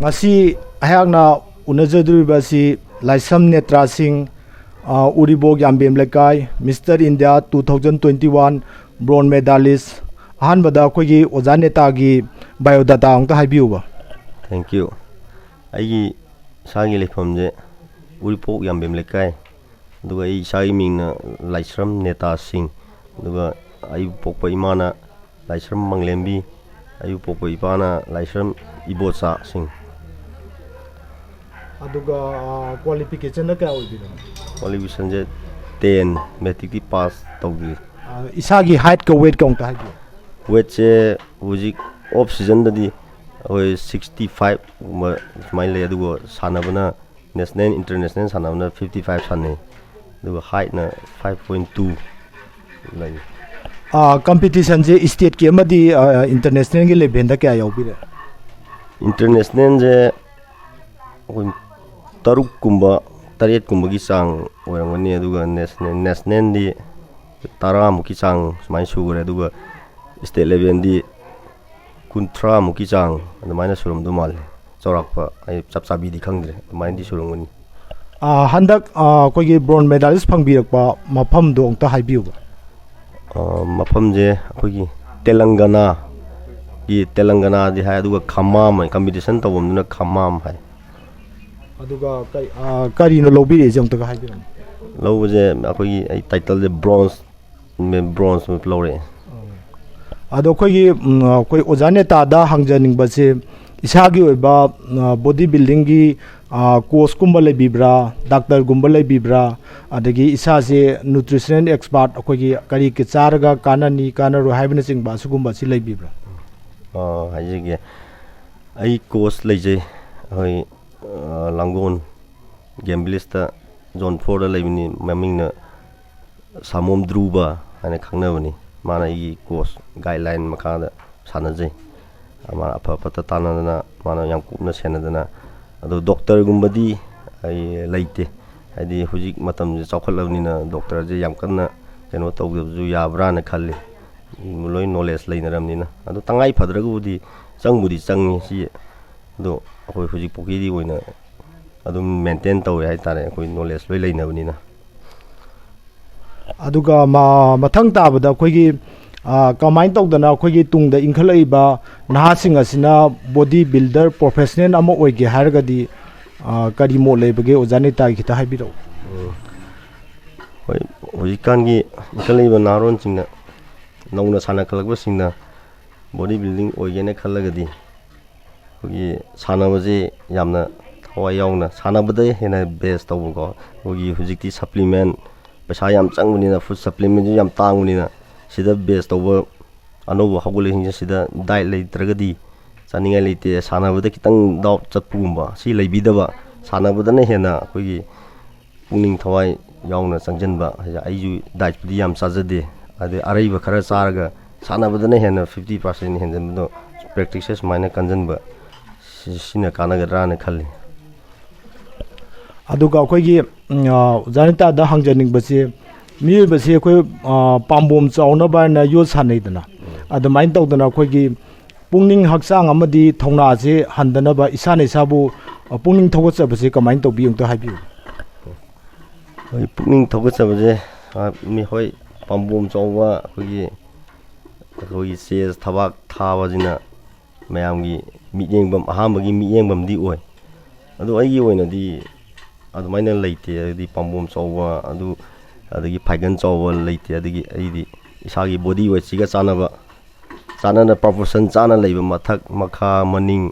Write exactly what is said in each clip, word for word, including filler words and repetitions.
ꯉꯁꯤ ꯑꯩꯍꯥꯛꯅ ꯎꯅꯖꯗꯣꯔꯤꯕ ꯑꯁꯤ ꯂꯥꯏꯁ꯭ꯔꯝ ꯅꯦꯇ꯭ꯔꯥ ꯁꯤꯡ, ꯑ, ꯎꯔꯤꯄꯣꯛ ꯌꯥꯝꯕꯦꯝ ꯂꯩꯀꯥꯏ, Mister India two thousand twenty one bronze medalist꯫ ꯑꯍꯥꯟꯕꯗ ꯑꯩꯈꯣꯏꯒꯤ ꯑꯣꯖꯥ ꯅꯦꯇꯥꯒꯤ biodata ꯑꯃꯨꯛꯇ ꯍꯥꯏꯕꯤꯌꯨꯕ꯫ Thank you. ꯑꯩꯒꯤ ꯏꯁꯥꯒꯤ ꯂꯩꯐꯝꯁꯦ ꯎꯔꯤꯄꯣꯛ ꯌꯥꯝꯕꯦꯝ ꯂꯩꯀꯥꯏ, ꯑꯗꯨꯒ ꯑꯩ ꯏꯁꯥꯒꯤ ꯃꯤꯡꯅ ꯂꯥꯏꯁ꯭ꯔꯝ ꯅꯦꯇꯥ ꯁꯤꯡ, ꯑꯗꯨꯒ ꯑꯩꯕꯨ ꯄꯣꯛꯄ ꯏꯃꯥꯅ ꯂꯥꯏꯁ꯭ꯔꯝ ꯃꯪꯂꯦꯝꯕꯤ, ꯑꯩꯕꯨ ꯄꯣꯛꯄ ꯏꯄꯥꯅ ꯂꯥꯏꯁ꯭ꯔꯝ ꯏꯕꯣꯆꯥ ꯁꯤꯡ꯫ ꯑꯗꯨꯒ ꯀ꯭ꯋꯥꯂꯤꯐꯤꯀꯦꯁꯟꯅ ꯀꯌꯥ ꯑꯣꯏꯕꯤꯔꯕꯅꯣ? Qualificationꯁꯦ ten, matricꯇꯤ pass ꯇꯧꯗ꯭ꯔꯤ꯫ ꯏꯁꯥꯒꯤ heightꯀ weightꯀ ꯑꯃꯨꯛꯇ ꯍꯥꯏꯕꯤꯌꯨ꯫ Weightꯁꯦ ꯍꯧꯖꯤꯛ off seasonꯗꯗꯤ ꯑꯩꯈꯣꯏ sixty fiveꯒꯨꯝꯕ ꯁꯨꯃꯥꯏꯅ ꯂꯩ, ꯑꯗꯨꯒ ꯁꯥꯟꯅꯕꯅ national international ꯁꯥꯟꯅꯕꯅ fifty five ꯁꯥꯟꯅꯩ, ꯑꯗꯨꯒ heightꯅ five point two ꯂꯩ꯫ Competitionꯁꯦ stateꯀꯤ ꯑꯃꯗꯤ internationalꯒꯤ levelꯗ ꯀꯌꯥ ꯌꯥꯎꯕꯤꯔꯦ? Internationalꯁꯦ ꯑꯩꯈꯣꯏ ꯇꯔꯨꯛꯀꯨꯝꯕ ꯇꯔꯦꯠꯀꯨꯝꯕꯒꯤ ꯆꯥꯡ ꯑꯣꯏꯔꯝꯒꯅꯤ, ꯑꯗꯨꯒ national nationalꯗꯤ ꯇꯔꯥꯃꯨꯛꯀꯤ ꯆꯥꯡ ꯁꯨꯃꯥꯏꯅ ꯁꯨꯈ꯭ꯔꯦ, ꯑꯗꯨꯒ state levelꯗꯤ ꯀꯨꯟꯊ꯭ꯔꯥꯃꯨꯛꯀꯤ ꯆꯥꯡ ꯑꯗꯨꯃꯥꯏꯅ ꯁꯨꯔꯝꯗꯧ ꯃꯥꯜꯂꯦ꯫ ꯆꯥꯎꯔꯥꯛꯄ ꯑꯩ ꯆꯞ ꯆꯥꯕꯤꯗꯤ ꯈꯪꯗ꯭ꯔꯦ, ꯑꯗꯨꯃꯥꯏꯅꯗꯤ ꯁꯨꯔꯝꯒꯅꯤ꯫ ꯍꯟꯗꯛ ꯑꯩꯈꯣꯏꯒꯤ bronze medalist ꯐꯪꯕꯤꯔꯛꯄ ꯃꯐꯝꯗꯣ ꯑꯃꯨꯛꯇ ꯍꯥꯏꯕꯤꯌꯨꯕ꯫ ꯃꯐꯝꯁꯦ ꯑꯩꯈꯣꯏꯒꯤ ꯇꯦꯂꯪꯒꯅꯥꯒꯤ, ꯇꯦꯂꯪꯒꯅꯥꯗꯤ ꯍꯥꯏ, ꯑꯗꯨꯒ ꯈꯝꯃꯥꯝ ꯍꯥꯏ, competition ꯇꯧꯐꯝꯗꯨꯅ ꯈꯝꯃꯥꯝ ꯍꯥꯏ꯫ ꯑꯗꯨꯒ ꯀꯔꯤꯅꯣ ꯂꯧꯕꯤꯔꯛꯏꯁꯦ ꯑꯃꯨꯛꯇꯒ ꯍꯥꯏꯕꯤꯔꯝꯃꯨ꯫ ꯂꯧꯕꯁꯦ ꯑꯩꯈꯣꯏꯒꯤ ꯑꯩ titleꯁꯦ bronze, bronze ꯂꯧꯔꯛꯑꯦ꯫ ꯑꯗꯣ ꯑꯩꯈꯣꯏꯒꯤ ꯑꯩꯈꯣꯏ ꯑꯣꯖꯥ ꯅꯦꯇꯥꯗ ꯍꯪꯖꯅꯤꯡꯕꯁꯦ, ꯏꯁꯥꯒꯤ ꯑꯣꯏꯕ body buildingꯒꯤ coachꯀꯨꯝꯕ ꯂꯩꯕꯤꯕ꯭ꯔꯥ, doctorꯒꯨꯝꯕ ꯂꯩꯕꯤꯕ꯭ꯔꯥ, ꯑꯗꯒꯤ ꯏꯁꯥꯁꯦ nutritional expert, ꯑꯩꯈꯣꯏꯒꯤ ꯀꯔꯤ ꯆꯥꯔꯒ ꯀꯥꯟꯅꯅꯤ ꯀꯥꯟꯅꯔꯣꯏ ꯍꯥꯏꯕꯅꯆꯤꯡꯕ ꯑꯁꯤꯒꯨꯝꯕꯁꯤ ꯂꯩꯕꯤꯕ꯭ꯔꯥ? ꯍꯥꯏꯖꯒꯦ, ꯑꯩ coach ꯂꯩꯖꯩ, ꯑꯩꯈꯣꯏ ꯂꯥꯡꯒꯣꯜ game villageꯇ zone fourꯗ ꯂꯩꯕꯅꯤ, ꯃꯃꯤꯡꯅ ꯁꯥꯃꯣꯝ ꯙ꯭ꯔꯨꯕ ꯍꯥꯏꯅ ꯈꯪꯅꯕꯅꯤ꯫ ꯃꯥꯅ ꯑꯩꯒꯤ coach guideline ꯃꯈꯥꯗ ꯁꯥꯟꯅꯖꯩ꯫ ꯃꯥꯅ ꯑꯐ ꯐꯠꯇ ꯇꯥꯟꯅꯗꯅ, ꯃꯥꯅ ꯌꯥꯝ ꯀꯨꯞꯅ ꯁꯦꯟꯅꯗꯅ, ꯑꯗꯣ doctorꯒꯨꯝꯕꯗꯤ ꯑꯩ ꯂꯩꯇꯦ꯫ ꯍꯥꯏꯗꯤ ꯍꯧꯖꯤꯛ ꯃꯇꯝꯁꯦ ꯆꯥꯎꯈꯠꯂꯕꯅꯤꯅ doctorꯁꯦ ꯌꯥꯝ ꯀꯟꯅ ꯀꯩꯅꯣ ꯇꯧꯗꯕꯁꯨ ꯌꯥꯕ꯭ꯔꯥꯅ ꯈꯜꯂꯤ, ꯂꯣꯏ knowledge ꯂꯩꯅꯔꯕꯅꯤꯅ꯫ ꯑꯗꯣ ꯇꯉꯥꯏ ꯐꯗ꯭ꯔꯒꯕꯨꯗꯤ ꯆꯪꯕꯨꯗꯤ ꯆꯪꯉꯤ ꯁꯤ, ꯑꯗꯣ ꯑꯩꯈꯣꯏ ꯍꯧꯖꯤꯛ ꯄꯨꯈ꯭ꯔꯤꯗꯤ ꯑꯣꯏꯅ ꯑꯗꯨꯝ ꯃꯦꯟꯇꯦꯟ ꯇꯧꯔꯦ ꯍꯥꯏꯇꯥꯔꯦ, ꯑꯩꯈꯣꯏ ꯅꯣꯂꯦꯖ ꯂꯣꯏ ꯂꯩꯅꯕꯅꯤꯅ꯫ ꯑꯗꯨꯒ ꯃ- ꯃꯊꯪ ꯇꯥꯕꯗ ꯑꯩꯈꯣꯏꯒꯤ ꯑ, ꯀꯃꯥꯏꯅ ꯇꯧꯗꯅ ꯑꯩꯈꯣꯏꯒꯤ ꯇꯨꯡꯗ ꯏꯟꯈꯠꯂꯛꯏꯕ ꯅꯍꯥꯁꯤꯡ ꯑꯁꯤꯅ ꯕꯣꯗꯤ ꯕꯤꯜꯗꯔ ꯄ꯭ꯔꯣꯐꯦꯁꯅꯦꯜ ꯑꯃ ꯑꯣꯏꯒꯦ ꯍꯥꯏꯔꯒꯗꯤ ꯑ, ꯀꯔꯤ ꯃꯣꯠ ꯂꯩꯕꯒꯦ? ꯑꯣꯖꯥ ꯅꯤꯇꯥꯒꯤ ꯈꯤꯇ ꯍꯥꯏꯕꯤꯔꯛꯎ꯫ ꯍꯣꯏ, ꯍꯧꯖꯤꯛꯀꯥꯟꯒꯤ ꯏꯟꯈꯠꯂꯛꯏꯕ ꯅꯍꯥꯔꯣꯟꯁꯤꯡꯅ, ꯅꯧꯅ ꯁꯥꯟꯅꯈꯠꯂꯛꯄꯁꯤꯡꯅ ꯕꯣꯗꯤ ꯕꯤꯜꯗꯤꯡ ꯑꯣꯏꯒꯦꯅ ꯈꯜꯂꯒꯗꯤ, ꯑꯩꯈꯣꯏꯒꯤ ꯁꯥꯟꯅꯕꯁꯦ ꯌꯥꯝꯅ ꯊꯋꯥꯏ ꯌꯥꯎꯅ, ꯁꯥꯟꯅꯕꯗ ꯍꯦꯟꯅ ꯕꯦꯁ ꯇꯧꯕꯀꯣ꯫ ꯑꯩꯈꯣꯏꯒꯤ ꯍꯧꯖꯤꯛꯇꯤ ꯁꯄ꯭ꯂꯤꯃꯦꯟ ꯄꯩꯁꯥ ꯌꯥꯝ ꯆꯪꯕꯅꯤꯅ, ꯐꯨꯗ ꯁꯄ꯭ꯂꯤꯃꯦꯟꯁꯨ ꯌꯥꯝ ꯇꯥꯡꯕꯅꯤꯅ, ꯁꯤꯗ ꯕꯦꯁ ꯇꯧꯕ ꯑꯅꯧꯕ ꯍꯧꯒꯠꯂꯛꯏꯁꯤꯡꯁꯦ ꯁꯤꯗ ꯗꯥꯏꯠ ꯂꯩꯇ꯭ꯔꯒꯗꯤ ꯆꯥꯅꯤꯡꯉꯥꯏ ꯂꯩꯇꯦ꯫ ꯁꯥꯟꯅꯕꯗ ꯈꯤꯇꯪ ꯗꯥꯎꯠ ꯆꯠꯄꯒꯨꯝꯕ ꯁꯤ ꯂꯩꯕꯤꯗꯕ, ꯁꯥꯟꯅꯕꯗꯅ ꯍꯦꯟꯅ ꯑꯩꯈꯣꯏꯒꯤ ꯄꯨꯛꯅꯤꯡ ꯊꯋꯥꯏ ꯌꯥꯎꯅ ꯆꯪꯁꯤꯟꯕ ꯍꯥꯏꯁꯦ꯫ ꯑꯩꯁꯨ ꯗꯥꯏꯠꯄꯨꯗꯤ ꯌꯥꯝ ꯆꯥꯖꯗꯦ, ꯑꯗꯩ ꯑꯔꯩꯕ ꯈꯔ ꯆꯥꯔꯒ ꯁꯥꯟꯅꯕꯗꯅ ꯍꯦꯟꯅ ꯐꯤꯐꯇꯤ ꯄꯥꯔꯁꯦꯟ ꯍꯦꯟꯖꯟꯕꯗꯣ, ꯄ꯭ꯔꯦꯛꯇꯤꯁꯁꯦ ꯁꯨꯃꯥꯏꯅ ꯀꯟꯁꯤꯟꯕ, ꯁꯤ- ꯁꯤꯅ ꯀꯥꯟꯅꯒꯗ꯭ꯔꯥꯅ ꯈꯜꯂꯤ꯫ ꯑꯗꯨꯒ ꯑꯩꯈꯣꯏꯒꯤ ꯎꯝ, ꯑ, ꯑꯣꯖꯥ ꯅꯤꯇꯥꯗ ꯍꯪꯖꯅꯤꯡꯕꯁꯤ, ꯃꯤꯑꯣꯏꯕꯁꯤ ꯑꯩꯈꯣꯏ ꯑ, ꯄꯥꯝꯕꯣꯝ ꯆꯥꯎꯅꯕ ꯍꯥꯏꯅ ꯌꯣꯠ ꯁꯥꯟꯅꯩꯗꯅ, ꯑꯗꯨꯃꯥꯏꯅ ꯇꯧꯗꯅ ꯑꯩꯈꯣꯏꯒꯤ ꯄꯨꯛꯅꯤꯡ ꯍꯛꯆꯥꯡ ꯑꯃꯗꯤ ꯊꯧꯅꯥꯁꯦ ꯍꯟꯗꯅꯕ ꯏꯁꯥꯅ ꯏꯁꯥꯕꯨ ꯑ, ꯄꯨꯛꯅꯤꯡ ꯊꯧꯒꯠꯆꯕꯁꯦ ꯀꯃꯥꯏꯅ ꯇꯧꯕꯤ ꯑꯝꯇ ꯍꯥꯏꯕꯤꯌꯨ꯫ ꯍꯣꯏ, ꯄꯨꯛꯅꯤꯡ ꯊꯧꯒꯠꯆꯕꯁꯦ, ꯑ, ꯃꯤ ꯍꯣꯏ, ꯄꯥꯝꯕꯣꯝ ꯆꯥꯎꯕ ꯑꯩꯈꯣꯏꯒꯤ, ꯑꯩꯈꯣꯏꯒꯤ ꯆꯦꯁ ꯊꯕꯥꯛ ꯊꯥꯕꯁꯤꯅ ꯃꯌꯥꯝꯒꯤ ꯃꯤꯠꯌꯦꯡꯐꯝ, ꯑꯍꯥꯟꯕꯒꯤ ꯃꯤꯠꯌꯦꯡꯐꯝꯗꯤ ꯑꯣꯏ꯫ ꯑꯗꯣ ꯑꯩꯒꯤ ꯑꯣꯏꯅꯗꯤ ꯑꯗꯨꯃꯥꯏꯅ ꯂꯩꯇꯦ꯫ ꯍꯥꯏꯗꯤ ꯄꯥꯝꯕꯣꯝ ꯆꯥꯎꯕ ꯑꯗꯨ, ꯑꯗꯒꯤ ꯐꯥꯏꯒꯟ ꯆꯥꯎꯕ ꯂꯩꯇꯦ꯫ ꯑꯗꯒꯤ ꯑꯩꯗꯤ ꯏꯁꯥꯒꯤ ꯕꯣꯗꯤ ꯋꯦꯠꯁꯤꯒ ꯆꯥꯟꯅꯕ, ꯆꯥꯟꯅꯅ ꯄ꯭ꯔꯣꯄꯣꯔꯁꯟ ꯆꯥꯅ ꯂꯩꯕ, ꯃꯊꯛ ꯃꯈꯥ ꯃꯅꯤꯡ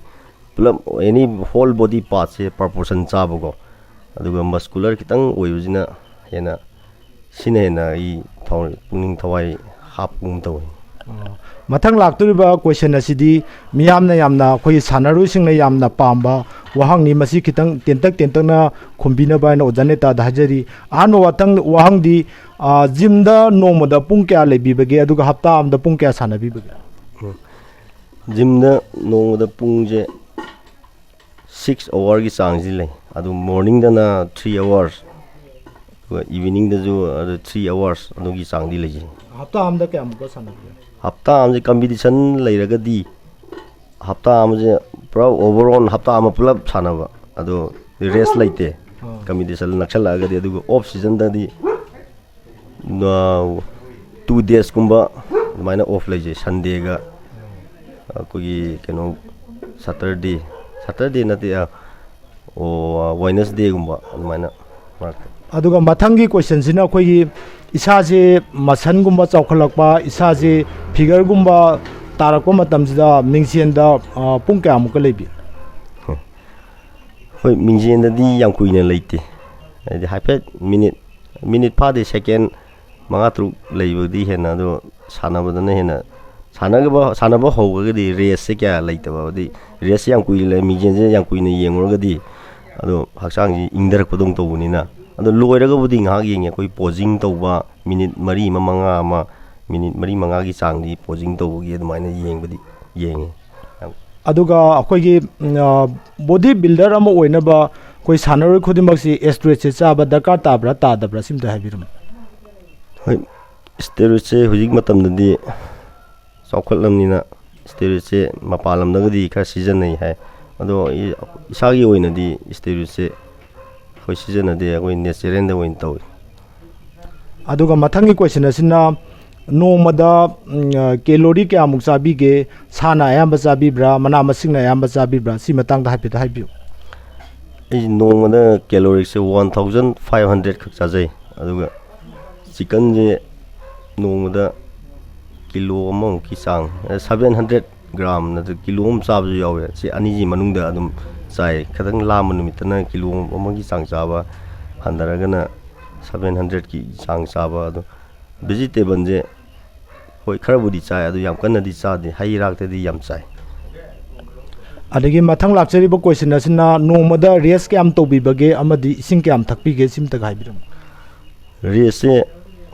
ꯄꯨꯂꯞ ꯑꯦꯅꯤ ꯍꯣꯜ ꯕꯣꯗꯤ ꯄꯥꯔꯠꯁꯦ ꯄ꯭ꯔꯣꯄꯣꯔꯁꯟ ꯆꯥꯕꯀꯣ꯫ ꯑꯗꯨꯒ ꯃꯁꯀꯨꯂꯔ ꯈꯤꯇꯪ ꯑꯣꯏꯕꯁꯤꯅ ꯍꯦꯟꯅ, ꯁꯤꯅ ꯍꯦꯟꯅ ꯑꯩ ꯊꯋꯥꯏ, ꯄꯨꯛꯅꯤꯡ ꯊꯋꯥꯏ ꯍꯥꯞꯄꯒꯨꯝ ꯇꯧꯏ꯫ ꯑꯣ꯫ ꯃꯊꯪ ꯂꯥꯛꯇꯧꯔꯤꯕ ꯀꯣꯏꯁꯟ ꯑꯁꯤꯗꯤ ꯃꯤꯌꯥꯝꯅ ꯌꯥꯝꯅ, ꯑꯩꯈꯣꯏꯒꯤ ꯁꯥꯟꯅꯔꯣꯏꯁꯤꯡꯅ ꯌꯥꯝꯅ ꯄꯥꯝꯕ ꯋꯥꯍꯪꯅꯤ꯫ ꯃꯁꯤ ꯈꯤꯇꯪ ꯇꯦꯟꯇꯛ ꯇꯦꯟꯇꯛꯅ ꯈꯨꯝꯕꯤꯅꯕ ꯍꯥꯏꯅ ꯑꯣꯖꯥ ꯅꯦꯇꯥꯗ ꯍꯥꯏꯖꯔꯤ꯫ ꯑꯍꯥꯟꯕ ꯋꯥꯇꯪ-, ꯋꯥꯍꯪꯗꯤ, ꯑ, ꯖꯤꯝꯗ ꯅꯣꯡꯃꯗ ꯄꯨꯡ ꯀꯌꯥ ꯂꯩꯕꯤꯕꯒꯦ, ꯑꯗꯨꯒ ꯍꯞꯇꯥ ꯑꯃꯗ ꯄꯨꯡ ꯀꯌꯥ ꯁꯥꯟꯅꯕꯤꯕꯒꯦ? ꯖꯤꯝꯗ ꯅꯣꯡꯃꯗ ꯄꯨꯡꯁꯦ ꯁꯤꯛꯁ ꯑꯋꯥꯔꯒꯤ ꯆꯥꯡꯁꯤ ꯂꯩ꯫ ꯑꯗꯨ ꯃꯣꯔꯅꯤꯡꯗꯅ ꯊ꯭ꯔꯤ ꯑꯋꯥꯔꯁ, ꯑꯗꯨꯒ ꯏꯚꯤꯅꯤꯡꯗꯁꯨ ꯑꯗꯨ ꯊ꯭ꯔꯤ ꯑꯋꯥꯔꯁ ꯑꯗꯨꯒꯤ ꯆꯥꯡꯗꯤ ꯂꯩꯖꯩ꯫ ꯍꯞꯇꯥ ꯑꯃꯗ ꯀꯌꯥꯃꯨꯛꯀ ꯁꯥꯟꯅꯕꯤꯒꯦ? ꯍꯞꯇꯥ ꯑꯃꯁꯦ ꯀꯝꯄꯤꯇꯤꯁꯟ ꯂꯩꯔꯒꯗꯤ ꯍꯞꯇꯥ ꯑꯃꯁꯦ ꯄꯨꯔꯥ ꯑꯣꯚꯔ ꯑꯣꯜ ꯍꯞꯇꯥ ꯑꯃ ꯄꯨꯂꯞ ꯁꯥꯟꯅꯕ, ꯑꯗꯣ ꯔꯦꯁ ꯂꯩꯇꯦ꯫ ꯑꯣ꯫ ꯀꯝꯄꯤꯇꯤꯁꯟ ꯅꯛꯁꯜꯂꯛꯑꯒꯗꯤ, ꯑꯗꯨꯒ ꯑꯣꯐ ꯁꯤꯖꯟꯗꯗꯤ ꯇꯨ ꯗꯦꯖꯀꯨꯝꯕ ꯑꯗꯨꯃꯥꯏꯅ ꯑꯣꯐ ꯂꯩꯖꯩ, ꯁꯟꯗꯦꯒ ꯑꯩꯈꯣꯏꯒꯤ ꯀꯩꯅꯣ, ꯁꯇꯔꯗꯦ, ꯁꯇꯔꯗꯦ ꯅꯠꯇꯦ, ꯑꯣ, ꯋꯦꯅꯁꯗꯦꯒꯨꯝꯕ ꯑꯗꯨꯃꯥꯏꯅ ꯃꯔꯛꯇ꯫ ꯑꯗꯨꯒ ꯃꯊꯪꯒꯤ ꯀꯣꯏꯁꯟꯁꯤꯅ ꯑꯩꯈꯣꯏꯒꯤ ꯏꯁꯥꯁꯦ ꯃꯁꯟꯒꯨꯝꯕ ꯆꯥꯎꯈꯠꯂꯛꯄ, ꯏꯁꯥꯁꯦ ꯐꯤꯒꯔꯒꯨꯝꯕ ꯇꯥꯔꯛꯄ ꯃꯇꯝꯁꯤꯗ ꯃꯤꯡꯁꯦꯟꯗ, ꯑ, ꯄꯨꯡ ꯀꯌꯥꯃꯨꯛꯀ ꯂꯩꯕꯤ? ꯍꯣꯏ, ꯃꯤꯡꯁꯦꯟꯗꯗꯤ ꯌꯥꯝ ꯀꯨꯏꯅ ꯂꯩꯇꯦ, ꯍꯥꯏꯗꯤ ꯍꯥꯏꯐꯦꯠ ꯃꯤꯅꯤꯠ, ꯃꯤꯅꯤꯠ ꯐꯥꯗꯦ, ꯁꯦꯀꯦꯟ ꯃꯉꯥ ꯇꯔꯨꯛ ꯂꯩꯕꯗꯤ ꯍꯦꯟꯅ꯫ ꯑꯗꯣ ꯁꯥꯟꯅꯕꯗꯅ ꯍꯦꯟꯅ, ꯁꯥꯟꯅꯕ, ꯁꯥꯟꯅꯕ ꯍꯧꯈ꯭ꯔꯒꯗꯤ ꯔꯦꯁꯁꯦ ꯀꯌꯥ ꯂꯩꯇꯕ, ꯍꯥꯏꯗꯤ ꯔꯦꯁꯁꯦ ꯌꯥꯝ ꯀꯨꯏꯅ ꯂꯩ-, ꯃꯤꯡꯁꯦꯟꯁꯦ ꯌꯥꯝ ꯀꯨꯏꯅ ꯌꯦꯡꯉꯨꯔꯒꯗꯤ ꯑꯗꯣ ꯍꯛꯆꯥꯡꯁꯤ ꯏꯪꯊꯔꯛꯄꯗꯧꯅ ꯇꯧꯕꯅꯤꯅ꯫ ꯑꯗꯣ ꯂꯣꯏꯔꯒꯕꯨꯗꯤ ꯉꯥꯏꯍꯥꯛ ꯌꯦꯡꯉꯦ, ꯑꯩꯈꯣꯏ ꯄꯣꯖꯤꯡ ꯇꯧꯕ, ꯃꯤꯅꯤꯠ ꯃꯔꯤ ꯑꯃ, ꯃꯉꯥ ꯑꯃ, ꯃꯤꯅꯤꯠ ꯃꯔꯤ ꯃꯉꯥꯒꯤ ꯆꯥꯡꯗꯤ ꯄꯣꯖꯤꯡ ꯇꯧꯕꯒꯤ ꯑꯗꯨꯃꯥꯏꯅ ꯌꯦꯡꯕꯗꯤ ꯌꯦꯡꯉꯦ꯫ ꯑꯗꯨꯒ ꯑꯩꯈꯣꯏꯒꯤ, ꯎꯝ, ꯑ, ꯕꯣꯗꯤ ꯕꯤꯜꯗꯔ ꯑꯃ ꯑꯣꯏꯅꯕ ꯑꯩꯈꯣꯏ ꯁꯥꯟꯅꯔꯣꯏ ꯈꯨꯗꯤꯡꯃꯛꯁꯤ ꯑꯦꯁꯇ꯭ꯔꯣꯏꯗꯁꯦ ꯆꯥꯕ ꯗꯔꯀꯥꯔ ꯇꯥꯕ꯭ꯔꯥ ꯇꯥꯗꯕ꯭ꯔꯥ, ꯁꯤꯝꯇ ꯍꯥꯏꯕꯤꯔꯝꯃꯨ꯫ ꯍꯣꯏ, ꯁ꯭ꯇꯦꯔꯣꯏꯗꯁꯦ ꯍꯧꯖꯤꯛ ꯃꯇꯝꯗꯗꯤ ꯆꯥꯎꯈꯠꯂꯕꯅꯤꯅ ꯁ꯭ꯇꯦꯔꯣꯏꯗꯁꯦ ꯃꯄꯥꯟ ꯂꯝꯗꯒꯗꯤ ꯈꯔ ꯁꯤꯖꯤꯟꯅꯩ ꯍꯥꯏ, ꯑꯗꯣ ꯑꯩ, ꯏꯁꯥꯒꯤ ꯑꯣꯏꯅꯗꯤ ꯁ꯭ꯇꯦꯔꯣꯏꯗꯁꯦ ꯑꯩꯈꯣꯏ ꯁꯤꯖꯤꯟꯅꯗꯦ, ꯑꯩꯈꯣꯏ ꯅꯦꯆꯔꯦꯜꯗ ꯑꯣꯏꯅ ꯇꯧꯏ꯫ ꯑꯗꯨꯒ ꯃꯊꯪꯒꯤ ꯀꯣꯏꯁꯟ ꯑꯁꯤꯅ, ꯅꯣꯡꯃꯗ, ꯎꯝ, ꯑ, ꯀꯦꯂꯣꯔꯤ ꯀꯌꯥꯃꯨꯛ ꯆꯥꯕꯤꯒꯦ? ꯁꯥꯅ ꯑꯌꯥꯝꯕ ꯆꯥꯕꯤꯕ꯭ꯔꯥ, ꯃꯅꯥ ꯃꯁꯤꯡꯅ ꯑꯌꯥꯝꯕ ꯆꯥꯕꯤꯕ꯭ꯔꯥ? ꯁꯤ ꯃꯇꯥꯡꯗ ꯍꯥꯏꯐꯦꯠ ꯍꯥꯏꯕꯤꯌꯨ꯫ ꯑꯩ ꯅꯣꯡꯃꯗ ꯀꯦꯂꯣꯔꯤꯁꯦ ꯋꯥꯟ ꯊꯥꯎꯖꯟ ꯐꯥꯏꯚ ꯍꯟꯗ꯭ꯔꯦꯗ ꯈꯛ ꯆꯥꯖꯩ, ꯑꯗꯨꯒ ꯆꯤꯛꯀꯟꯁꯦ ꯅꯣꯡꯃꯗ ꯀꯤꯂꯣ ꯑꯃꯃꯨꯛꯀꯤ ꯆꯥꯡ, ꯁꯚꯦꯟ ꯍꯟꯗ꯭ꯔꯦꯗ ꯒ꯭ꯔꯥꯝ ꯅꯠꯇ꯭ꯔꯒ ꯀꯤꯂꯣ ꯑꯃ ꯆꯥꯕꯁꯨ ꯌꯥꯎꯋꯦ꯫ ꯁꯤ ꯑꯅꯤꯁꯤ ꯃꯅꯨꯡꯗ ꯑꯗꯨꯝ ꯆꯥꯏ꯫ ꯈꯤꯇꯪ ꯂꯥꯝꯕ ꯅꯨꯃꯤꯠꯇꯅ ꯀꯤꯂꯣ ꯑꯃꯒꯤ ꯆꯥꯡ ꯆꯥꯕ, ꯍꯟꯊꯔꯒꯅ ꯁꯚꯦꯟ ꯍꯟꯗ꯭ꯔꯦꯗꯀꯤ ꯆꯥꯡ ꯆꯥꯕ꯫ ꯑꯗꯣ ꯚꯦꯖꯤꯇꯦꯕꯜꯁꯦ ꯍꯣꯏ, ꯈꯔꯕꯨꯗꯤ ꯆꯥꯏ, ꯑꯗꯨ ꯌꯥꯝ ꯀꯟꯅꯗꯤ ꯆꯥꯗꯦ, ꯍꯩ ꯔꯥꯛꯇꯗꯤ ꯌꯥꯝ ꯆꯥꯏ꯫ ꯑꯗꯒꯤ ꯃꯊꯪ ꯂꯥꯛꯆꯔꯤꯕ ꯀꯣꯏꯁꯟ ꯑꯁꯤꯅ, ꯅꯣꯡꯃꯗ ꯔꯦꯁ ꯀꯌꯥꯝ ꯇꯧꯕꯤꯕꯒꯦ ꯑꯃꯗꯤ ꯏꯁꯤꯡ ꯀꯌꯥꯝ ꯊꯛꯄꯤꯒꯦ, ꯁꯤꯝꯇꯒ ꯍꯥꯏꯕꯤꯔꯝꯃꯨ꯫ ꯔꯦꯁꯁꯦ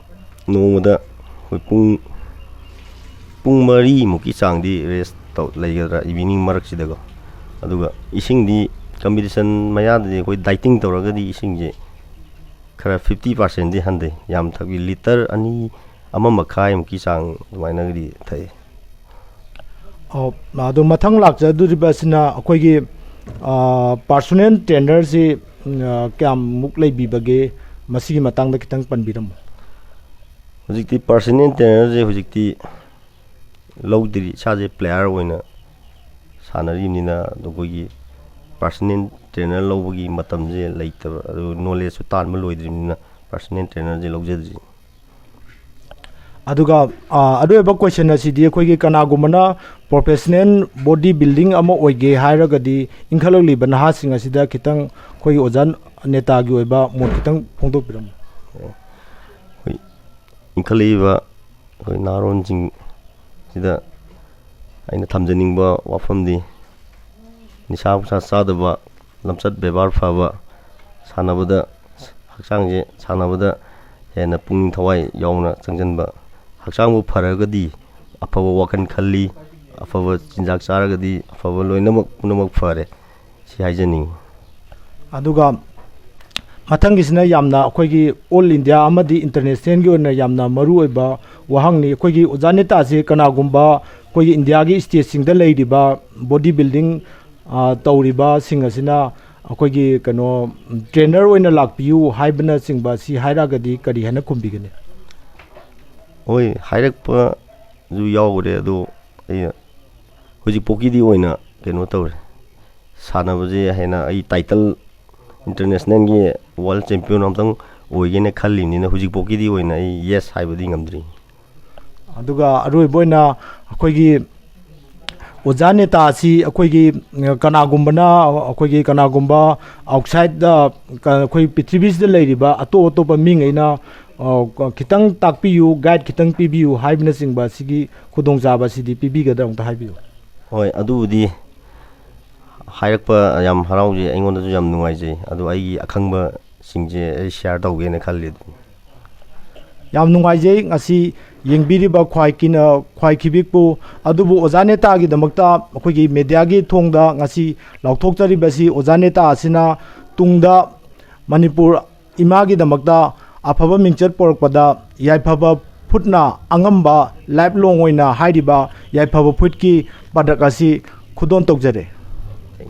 ꯅꯣꯡꯃꯗ ꯑꯩꯈꯣꯏ ꯄꯨꯡ, ꯄꯨꯡ ꯃꯔꯤꯃꯨꯛꯀꯤ ꯆꯥꯡꯗꯤ ꯔꯦꯁ ꯇꯧ-, ꯂꯩꯒꯗ꯭ꯔꯥ, ꯏꯚꯤꯅꯤꯡ ꯃꯔꯛꯁꯤꯗꯀꯣ꯫ ꯑꯗꯨꯒ ꯏꯁꯤꯡꯗꯤ ꯀꯝꯄꯤꯇꯤꯁꯟ ꯃꯌꯥꯗꯗꯤ ꯑꯩꯈꯣꯏ ꯗꯥꯏꯇꯤꯡ ꯇꯧꯔꯒꯗꯤ ꯏꯁꯤꯡꯁꯦ ꯈꯔ ꯐꯤꯐꯇꯤ ꯄꯥꯔꯁꯦꯟꯗꯤ ꯍꯟꯊꯩ꯫ ꯌꯥꯝ ꯊꯛꯄꯤ, ꯂꯤꯇꯔ ꯑꯅꯤ, ꯑꯃ ꯃꯈꯥꯏꯃꯨꯛꯀꯤ ꯆꯥꯡ ꯑꯗꯨꯃꯥꯏꯅꯒꯗꯤ ꯊꯛꯏ꯫ ꯑꯣ, ꯑꯗꯣ ꯃꯊꯪ ꯂꯥꯛꯆꯗꯣꯔꯤꯕ ꯑꯁꯤꯅ ꯑꯩꯈꯣꯏꯒꯤ ꯄꯥꯔꯁꯣꯅꯦꯜ ꯇ꯭ꯔꯦꯅꯔꯁꯤ ꯀꯌꯥꯃꯨꯛ ꯂꯩꯕꯤꯕꯒꯦ? ꯃꯁꯤꯒꯤ ꯃꯇꯥꯡꯗ ꯈꯤꯇꯪ ꯄꯟꯕꯤꯔꯝꯃꯨ꯫ ꯍꯧꯖꯤꯛꯇꯤ ꯄꯥꯔꯁꯣꯅꯦꯜ ꯇ꯭ꯔꯦꯅꯔꯁꯦ ꯍꯧꯖꯤꯛꯇꯤ ꯂꯧꯗ꯭ꯔꯤ꯫ ꯏꯁꯥꯁꯦ ꯄ꯭ꯂꯦꯌꯔ ꯑꯣꯏꯅ ꯁꯥꯟꯅꯔꯤꯕꯅꯤꯅ, ꯑꯗꯣ ꯑꯩꯈꯣꯏꯒꯤ ꯄꯥꯔꯁꯣꯅꯦꯜ ꯇ꯭ꯔꯦꯅꯔ ꯂꯧꯕꯒꯤ ꯃꯇꯝꯁꯦ ꯂꯩꯇꯕ, ꯑꯗꯨ ꯅꯣꯂꯦꯖꯁꯨ ꯇꯥꯟꯕ ꯂꯣꯏꯗ꯭ꯔꯤꯕꯅꯤꯅ ꯄꯥꯔꯁꯣꯅꯦꯜ ꯇ꯭ꯔꯦꯅꯔꯁꯦ ꯂꯧꯖꯗ꯭ꯔꯤ꯫ ꯑꯗꯨꯒ ꯑ, ꯑꯔꯣꯏꯕ ꯀꯣꯏꯁꯟ ꯑꯁꯤꯗꯤ ꯑꯩꯈꯣꯏꯒꯤ ꯀꯅꯥꯒꯨꯝꯕꯅ ꯄ꯭ꯔꯣꯐꯦꯁꯅꯦꯜ ꯕꯣꯗꯤ ꯕꯤꯜꯗꯤꯡ ꯑꯃ ꯑꯣꯏꯒꯦ ꯍꯥꯏꯔꯒꯗꯤ ꯏꯟꯈꯠꯂꯛꯂꯤꯕ ꯅꯍꯥꯁꯤꯡ ꯑꯁꯤꯗ ꯈꯤꯇꯪ ꯑꯩꯈꯣꯏꯒꯤ ꯑꯣꯖꯥ ꯅꯦꯇꯥꯒꯤ ꯑꯣꯏꯕ ꯃꯣꯠ ꯈꯤꯇꯪ ꯐꯣꯡꯗꯣꯛꯄꯤꯔꯝꯃꯨ꯫ ꯑꯩꯈꯣꯏ ꯏꯟꯈꯠꯂꯛꯏꯕ ꯑꯩꯈꯣꯏ ꯅꯍꯥꯔꯣꯟꯁꯤꯡꯁꯤꯗ ꯑꯩꯅ ꯊꯝꯖꯅꯤꯡꯕ ꯋꯥꯐꯝꯗꯤ, ꯅꯤꯁꯥ ꯄꯨꯁꯥ ꯆꯥꯗꯕ, ꯂꯝꯆꯠ ꯕꯦꯕꯥꯔ ꯐꯕ, ꯁꯥꯟꯅꯕꯗ, ꯍꯛꯆꯥꯡꯁꯦ ꯁꯥꯟꯅꯕꯗ ꯍꯦꯟꯅ ꯄꯨꯛꯅꯤꯡ ꯊꯋꯥꯏ ꯌꯥꯎꯅ ꯆꯪꯁꯤꯟꯕ, ꯍꯛꯆꯥꯡꯕꯨ ꯐꯔꯒꯗꯤ ꯑꯐꯕ ꯋꯥꯈꯜ ꯈꯜꯂꯤ, ꯑꯐꯕ ꯆꯤꯟꯖꯥꯛ ꯆꯥꯔꯒꯗꯤ ꯑꯐꯕ ꯂꯣꯏꯅꯃꯛ ꯄꯨꯝꯅꯃꯛ ꯐꯔꯦ, ꯁꯤ ꯍꯥꯏꯖꯅꯤꯡꯉꯤ꯫ ꯑꯗꯨꯒ ꯃꯊꯪꯒꯤꯁꯤꯅ ꯌꯥꯝꯅ ꯑꯩꯈꯣꯏꯒꯤ ꯑꯣꯜ ꯏꯟꯗꯤꯌꯥ ꯑꯃꯗꯤ ꯏꯟꯇꯔꯅꯦꯁꯅꯦꯜꯒꯤ ꯑꯣꯏꯅ ꯌꯥꯝꯅ ꯃꯔꯨ ꯑꯣꯏꯕ ꯋꯥꯍꯪꯅꯤ꯫ ꯑꯩꯈꯣꯏꯒꯤ ꯑꯣꯖꯥ ꯅꯦꯇꯥꯁꯤ ꯀꯅꯥꯒꯨꯝꯕ ꯑꯩꯈꯣꯏꯒꯤ ꯏꯟꯗꯤꯌꯥꯒꯤ ꯁ꯭ꯇꯦꯠꯁꯤꯡꯗ ꯂꯩꯔꯤꯕ ꯕꯣꯗꯤ ꯕꯤꯜꯗꯤꯡ, ꯑ, ꯇꯧꯔꯤꯕꯁꯤꯡ ꯑꯁꯤꯅ ꯑꯩꯈꯣꯏꯒꯤ ꯀꯩꯅꯣ, ꯇ꯭ꯔꯦꯅꯔ ꯑꯣꯏꯅ ꯂꯥꯛꯄꯤꯌꯨ ꯍꯥꯏꯕꯅꯆꯤꯡꯕ ꯁꯤ ꯍꯥꯏꯔꯛꯑꯒꯗꯤ ꯀꯔꯤ ꯍꯥꯏꯅ ꯈꯨꯝꯕꯤꯒꯅꯤ? ꯍꯣꯏ, ꯍꯥꯏꯔꯛꯄꯁꯨ ꯌꯥꯎꯈ꯭ꯔꯦ, ꯑꯗꯣ ꯑꯩꯅ ꯍꯧꯖꯤꯛꯐꯥꯎꯀꯤꯗꯤ ꯑꯣꯏꯅ ꯀꯩꯅꯣ ꯇꯧꯔꯦ, ꯁꯥꯟꯅꯕꯁꯦ ꯍꯦꯟꯅ ꯑꯩ ꯇꯥꯏꯇꯜ, ꯏꯟꯇꯔꯅꯦꯁꯅꯦꯜꯒꯤ ꯋꯥꯔꯜ ꯆꯦꯝꯄꯤꯌꯟ ꯑꯝꯇꯪ ꯑꯣꯏꯒꯦꯅ ꯈꯜꯂꯤꯕꯅꯤꯅ ꯍꯧꯖꯤꯛꯐꯥꯎꯀꯤꯗꯤ ꯑꯣꯏꯅ ꯑꯩ ꯌꯦꯁ ꯍꯥꯏꯕꯗꯤ ꯉꯝꯗ꯭ꯔꯤ꯫ ꯑꯗꯨꯒ ꯑꯔꯣꯏꯕ ꯑꯣꯏꯅ ꯑꯩꯈꯣꯏꯒꯤ ꯑꯣꯖꯥ ꯅꯦꯇꯥ ꯑꯁꯤ ꯑꯩꯈꯣꯏꯒꯤ, ꯑ, ꯀꯅꯥꯒꯨꯝꯕꯅ, ꯑꯩꯈꯣꯏꯒꯤ ꯀꯅꯥꯒꯨꯝꯕ ꯑꯥꯎꯠꯁꯥꯏꯗ, ꯑ, ꯀ-, ꯑꯩꯈꯣꯏ ꯄ꯭ꯔꯤꯊꯤꯕꯤꯁꯤꯗ ꯂꯩꯔꯤꯕ ꯑꯇꯣꯞ ꯑꯇꯣꯞꯄ ꯃꯤꯉꯩꯅ, ꯑ, ꯀ-, ꯈꯤꯇꯪ ꯇꯥꯛꯄꯤꯌꯨ, ꯒꯥꯏꯗ ꯈꯤꯇꯪ ꯄꯤꯕꯤꯌꯨ ꯍꯥꯏꯕꯅꯆꯤꯡꯕ ꯑꯁꯤꯒꯤ ꯈꯨꯗꯣꯡꯆꯥꯕ ꯑꯁꯤꯗꯤ ꯄꯤꯕꯤꯒꯗ꯭ꯔꯥ, ꯑꯃꯨꯛꯇ ꯍꯥꯏꯕꯤꯌꯨ꯫ ꯍꯣꯏ, ꯑꯗꯨꯕꯨꯗꯤ ꯍꯥꯏꯔꯛꯄ ꯌꯥꯝ ꯍꯔꯥꯎꯖꯩ, ꯑꯩꯉꯣꯟꯗꯁꯨ ꯌꯥꯝ ꯅꯨꯡꯉꯥꯏꯖꯩ꯫ ꯑꯗꯣ ꯑꯩꯒꯤ ꯑꯈꯪꯕꯁꯤꯡꯁꯦ ꯑꯩ ꯁꯤꯌꯥꯔ ꯇꯧꯒꯦꯅ ꯈꯜꯂꯤ꯫ ꯌꯥꯝ ꯅꯨꯡꯉꯥꯏꯖꯩ ꯉꯁꯤ ꯌꯦꯡꯕꯤꯔꯤꯕ ꯈ꯭ꯋꯥꯏ ꯀꯤꯅ-, ꯈ꯭ꯋꯥꯏ ꯈꯤꯕꯤꯛꯄꯨ꯫ ꯑꯗꯨꯕꯨ ꯑꯣꯖꯥ ꯅꯦꯇꯥꯒꯤꯗꯃꯛꯇ ꯑꯩꯈꯣꯏꯒꯤ ꯃꯦꯗꯤꯌꯥꯒꯤ ꯊꯣꯡꯗ ꯉꯁꯤ ꯂꯥꯎꯊꯣꯛꯆꯔꯤꯕꯁꯤ ꯑꯣꯖꯥ ꯅꯦꯇꯥ ꯑꯁꯤꯅ ꯇꯨꯡꯗ ꯃꯅꯤꯄꯨꯔ ꯏꯃꯥꯒꯤꯗꯃꯛꯇ ꯑꯐꯕ ꯃꯤꯡꯆꯠ ꯄꯣꯔꯛꯄꯗ ꯌꯥꯏꯐꯕ ꯐꯨꯠꯅ ꯑꯉꯝꯕ life long ꯑꯣꯏꯅ ꯍꯥꯏꯔꯤꯕ ꯌꯥꯏꯐꯕ ꯐꯨꯠꯀꯤ product ꯑꯁꯤ ꯈꯨꯗꯣꯜ ꯇꯧꯖꯔꯦ꯫